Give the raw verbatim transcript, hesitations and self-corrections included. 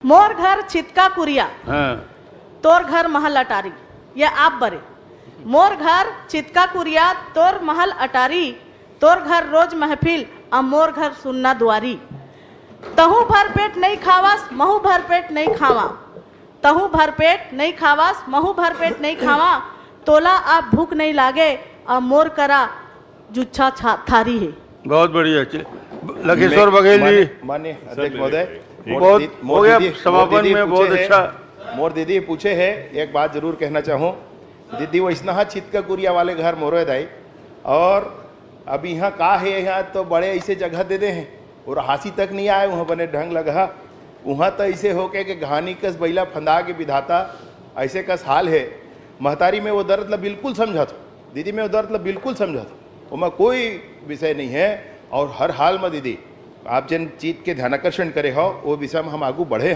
मोर घर छितका कुरिया, हाँ। तोर घर महल अटारी। ये आप बरे। मोर घर छितका कुरिया, तोर महल अटारी, तोर घर रोज महफिल, अ मोर घर सुन्ना दुआरी। तहूँ भर पेट नहीं खावस, महूँ भर पेट नहीं खावा। तहूँ भर पेट नहीं खावस, महूँ भर पेट नहीं खावा। तोला अब भूख नहीं लागे, अ मोर करा जुच्छा छा-, थारी है। बहुत बढ़िया। चे-, लखेश्वर मैं, बघेल जी। मान्य, मान्य अध्यक्ष महोदय, मोर बहुत दीदी, मोर हो गया, दीदी, मोर समापन दीदी में पूछे बहुत है, अच्छा। मोर दीदी पूछे है, एक बात जरूर कहना चाहूँ, दीदी, वैसना हा छितका कुरिया वाले घर मोरो दाई, और अब यहाँ का है, यहाँ तो बड़े ऐसे जगह दे दे हैं, और हासी तक नहीं आए, वहाँ बने ढंग लगा, वहाँ तो ऐसे होके के घानी कस बैला फंदा के विधाता, ऐसे कस हाल है। महतारी, मैं वो दर्द ला बिल्कुल समझत हूँ, दीदी, मैं वो दर्द ला बिल्कुल समझत हूँ, ओमा कोई विषय नहीं है। और हर हाल में दीदी, आप जिन चीज के ध्यानाकर्षण करे हो, वो विषय में हम आगू बढ़े हैं।